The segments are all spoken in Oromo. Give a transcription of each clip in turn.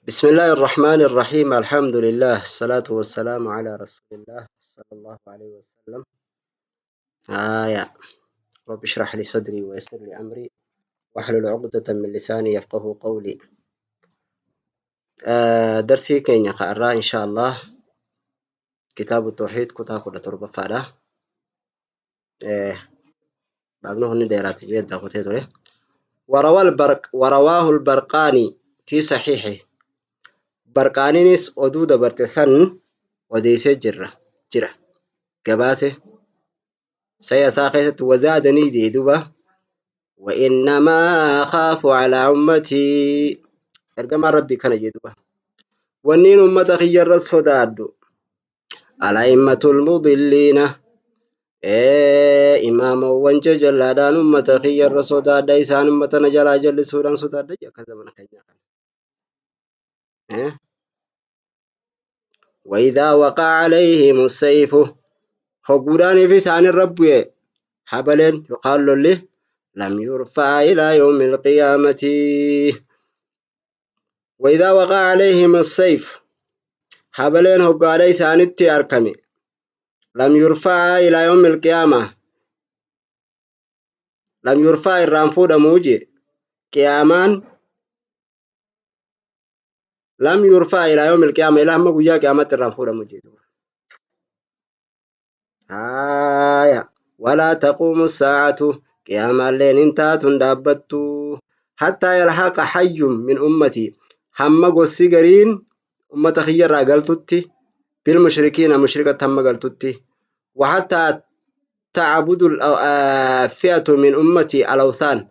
بسم الله الرحمن الرحيم. الحمد لله، الصلاة والسلام على رسول الله صلى الله عليه وسلم. آية رب اشرح لي صدري ويسر لي أمري واحلل عقدة من لساني يفقه قولي. درسي كينيا قرأ إن شاء الله كتاب التوحيد كتاب كل تربة فارة. بابنه نديرات جيدة قتيتره. ورواه البرقاني في صحيحه. برقانينس oduu dabarte san odeysee jirra jira gabaase saya isaa keessatti wazaadanii deeduba وإنما أخاف على أمتي ergamaan rabbii kana jedhuba wanniin ummata kiyyarra sodaadhu الأئمة المضلين imaamowwan jajallaadhaan ummata kiyyarra sodaadha isaan ummata na jalaa jallisuudhaan sodaadha akka zamana keenyaa kana. وإذا وقع عليهم السيف hogguudhaaniif isaan irra bu'e habaleen yookaan lolli لم يرفع إلى يوم القيامة. وإذا وقع عليهم السيف habaleen hoggaadha isaanitti argame لم يرفع إلى يوم القيامة لم يرفع irraan fuudhamuu je qiyaamaan لم يرفع إلى يوم القيامة ilaa hamma guyyaa qiyaamatti irraan fuudhamu je. Haaya ولا تقوم الساعة qiyaamalleen hin taatun dhaabbattu حتى يلحق حي من أمتي hamma gosti gariin ummata kiyyarraa galtutti بالمشركين mushrikatti hamma galtutti وحتى تعبد فئة من أمتي الأوثان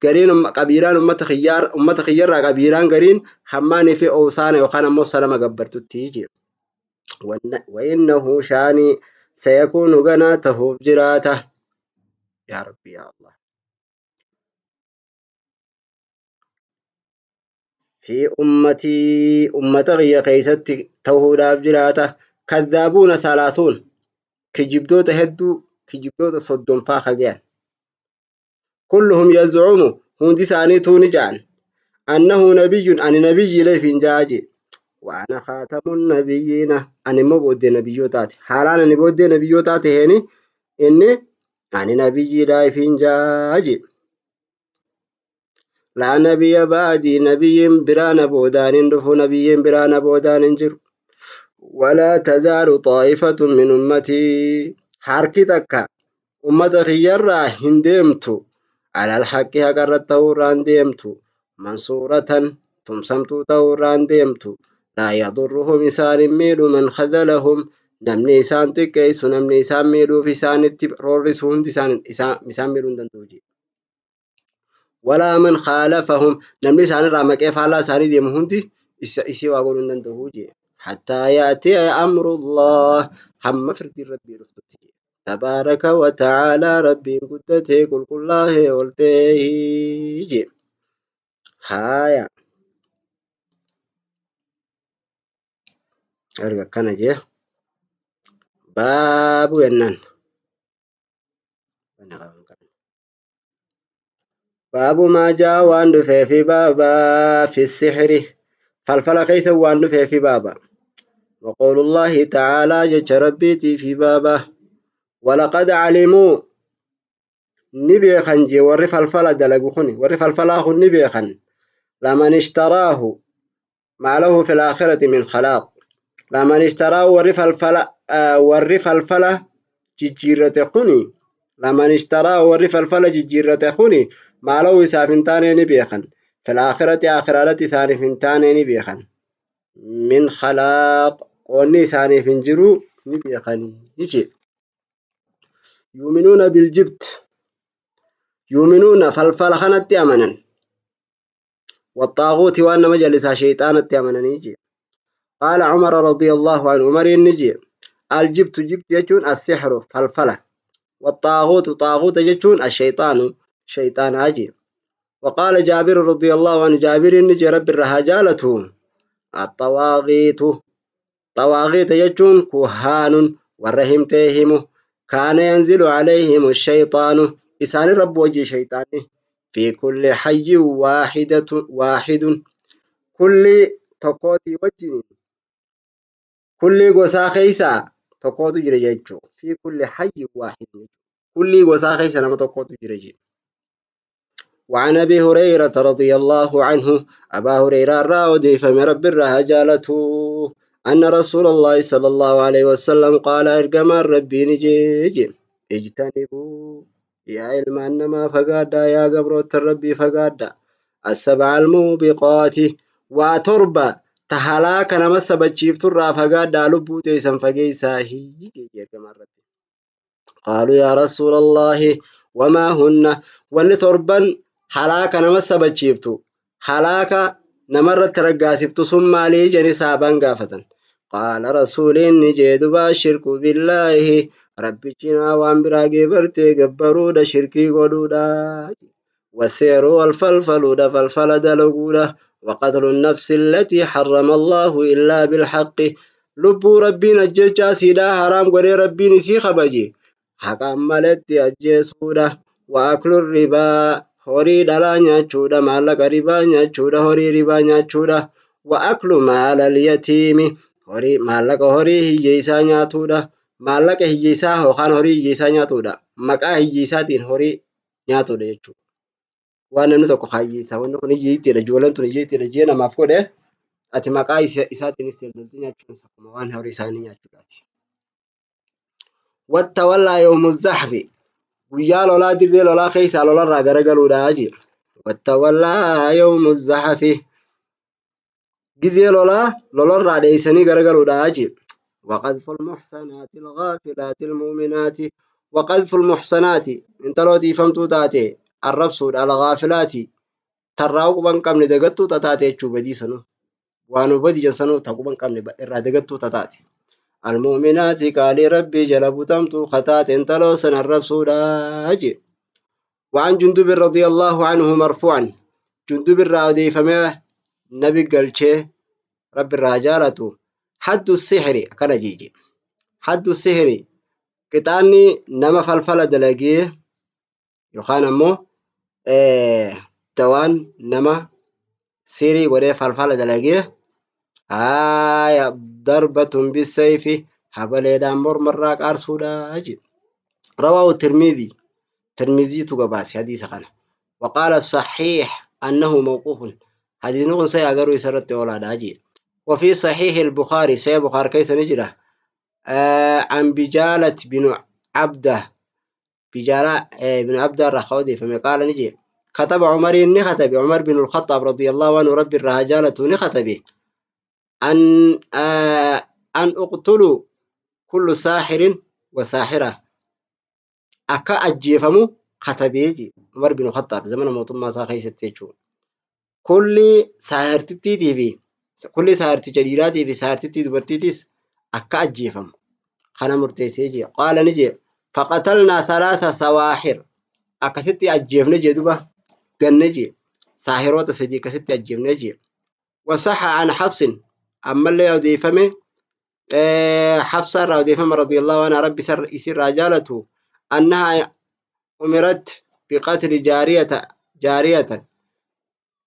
gariin qabiilaan ummata kiyyaar ummata kiyyarraa qabiilaan gariin hammaanii fi awsaana yookaan ammoo sanama gabbartutti jira. وإنه شاني سيكون ganaa tahuuf jiraata. يا ربي يا الله في أمتي ummata kiyya keessatti tahuudhaaf jiraata. كذابون 30 kijibdoota hedduu kijibdoota 30 faa kagayan. كلهم يزعم hundi isaaniituu ni ja'an أنه نبي ani nabiyyi leef hin jaaje وأنا خاتم النبيين ani immoo booddee nabiyyootaati haalaan ani booddee nabiyyootaa taheeni inni ani nabiyyiidhaaf hin jaaje. لا نبي بعدي nabiyyiin biraa na boodaan hin dhufu nabiyyiin biraa na boodaan hin jiru. ولا تزال طائفة من أمتي harki takka ummata kiyyarraa hin deemtu على الحق haqarra ta'uurraa hin deemtu منصورة tumsamtuu ta'uurraa hin deemtu لا يضرهم isaan hin miidhu من خذلهم namni isaan xiqqeessu namni isaan miidhuuf isaanitti roorrisu hundi isaan miidhuu hin danda'u jedhe. ولا من خالفهم namni isaanirraa maqee faallaa isaanii deemu hundi isii waa godhuu hin danda'u jedhe. حتى يأتي أمر الله hamma firdii rabbii dhuftutti jedhe. تبارك وتعالى rabbiin guddatee qulqullaa'ee ol ta'ee jedhe. Haaya erga akkana jee baabu jennaan. باب ما جاء waan dhufee fi baabaa في السحر falfala keessa waan dhufee fi baaba. وقول الله تعالى jecha rabbiitii fi baaba. ولقد علموا ni beekan jee warri falfala dalagu kuni warri falfalaa kun ni beekan لمن اشتراه ما له في الآخرة من خلاق لمن اشتراه warri falfala jijjiirrate kuni لمن اشتراه warri falfala jijjiirrate kuni ما له isaaf hin taane ni beekan في الآخرة aakhiraadhatti isaaniif hin taane ni beekan من خلاق qoonni isaaniif hin jiru ni beekanii jechee. يؤمنون بالجبت يؤمنون falfala kanatti amanan والطاغوت waan nama jallisaa shayxaanatti amananii jee. قال عمر رضي الله عنه عمر نجي الجبت جبت jechuun السحر falfala والطاغوت طاغوت jechuun الشيطان شيطان أجي. وقال جابر رضي الله عنه جابر نجي رب الرهاجالته الطواغيت طواغيت jechuun كهان warra himtee himu كان ينزل عليهم الشيطان إسان رب وجه شيطاني في كل حي واحدة واحد كل tokkootii wajjin kulli gosaa keeysaa tokkootu jira jechuu. Fi kulli hayyin waahid, kulli gosaa keeysa nama tokkootu jira jechuu. وعن أبي هريرة رضي الله عنه، أبا هريرة راودي فمن رب الرهجالته، أن رسول الله صلى الله عليه وسلم قال: إرجما ربي نجيج، اجتنبوا يا علم أنما فقادا، يا قبروت ربي فقادا، السبع الموبقات، وتربة تهلاك نما سبتشيف ترى فقادا لبوتي سنفقيسا هي. ربي قالوا: يا رسول الله، وما هن؟ Wanni torban halaaka nama sabachiiftu, halaaka namarratti raggaasiftu sun maalii jedhanii saabaan gaafatan. Qaala, rasuuliin ni jee duba: ashirku billaahi, rabbichi waan biraa geebartee gabbaruudha, shirkii godhuudha. والسحر والفلفلudha, falfala dalaguudha. وقتل النفس التي حرم الله إلا بالحق، lubbuu rabbiin ajjechaa siidhaa haraam godhee rabbiin isii kabaje haqaan maletti ajjeesuudha. وأكل الربا، horii dhalaa nyaachuudha, maallaqa ribaa nyaachuudha, horii ribaa nyaachuudha. وأكل مال اليتيم، horii maallaqa horii hiyyeessaa nyaatuudha, maallaqa hiyyeessaa yookaan horii hiyyeessaa nyaatuudha, maqaa hiyyeessaatiin horii nyaatuudha jechuudha. Waan namni tokko hiyyeessaa, wanni kun hiyyeettiidha, ijoolleen tun hiyyeettiidha jee namaaf godhe, ati maqaa isaatiinis daldaltee nyaachuun akkuma waan horii isaanii nyaachuudhaati. والتولي يوم الزحف، guyyaa lolaa dirree lolaa keessaa lolarraa garagaluudha jee. والتولي يوم الزحف، gizee lolaa lolarraa dheeysanii garagaluudha jee. وقذف المحصنات الغافلات المؤمنات، وقذف المحصنات، intaloo tiifamtuu taate arrabsuudha, الغافلات، tarraa quban qabne, dagattuu tataate jechuu, badii sanuu waan badii sanuu ta quban qabne irraa dagattuu tataate, المؤمنات، qaalii rabbii jala butamtuu kataate intaloo san arrabsuudha jee. وعن جندب رضي الله عنه مرفوعا، جندب الرا نبي قالشي رب الرجالة: حد السحر كان جيجي، حد السحر، qixaanni nama falfala dalagee yookaan ammoo dawaan nama sirii godhee falfala dalagee, haaya, ضربة بالسيف، habaleedhaan mormarraa qaarsuudha jedhe. رواه الترمذي، ترمذي gabaase hadiisa kana. وقال الصحيح أنه موقوف، حديث kun saya garuu isarratti oolaadha jedhe. وفي صحيح البخاري، صحيح بخاري keessa ni jira، عن بجالة بن عبده، بجالة بن عبده الرخودي، فما قال نجي: كتب عمر، نختب عمر بن الخطاب رضي الله عنه، رب الرهجالة، نختب أن اقتلوا كل ساحر وساحرة، akka ajjeefamu katabee Umar bin Khattaab zamana mootummaa isaa keessatti jechuudha. Kulli saahirtittiitii fi kulli saahirticha dhiiraatii fi saahirtittii dubartiitis akka ajjeefamu kana murteessee jira. قال ni jee: فقتلنا ثلاث سواحر، akkasitti ajjeefne jee duba, ganne jee, saahiroota sadii akkasitti ajjeefne jee. وصح عن حفص، ammallee odeeffame حفصة irraa odeeffame، رضي الله عنها، rabbi isirraa jaalatu، أنها أمرت بقتل جارية،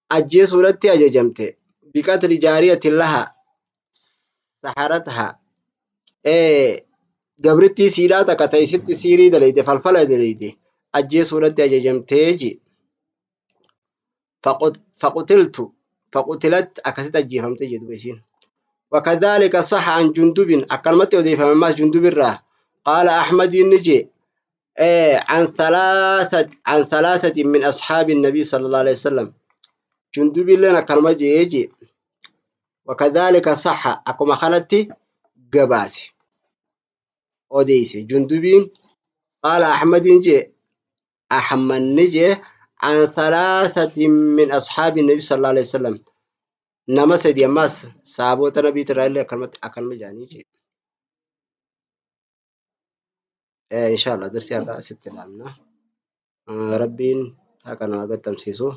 ajjeesuudhatti ajajamte، بقتل جارية لها سحرتها، gabrittii siidhaa takka ta isitti siirii dalayte, falfala dalayte ajjeesuudhatti ajajamtee ji. فقتلت، فقتلت، akkasitti ajjeefamte jedhu isiin. وكذلك صح عن جندب، akkanumatti odeeffame ammas جندب irraa. قال أحمد نجي عن ثلاثة من أصحاب النبي صلى الله عليه وسلم، جندب لنا akkanuma jee. وكذلك صح، akkuma kanatti gabaase, odeeyse جندبين. قال أحمد جي، أحمد نجي عن ثلاثة من أصحاب النبي صلى الله عليه وسلم، nama sadi ammas sahaabota nabii irraa illee akkanuma jedhanii jee. Insha Allah darsii har'aa asitti ilaalla. Rabbiin haqa nu haa gattamsiisu.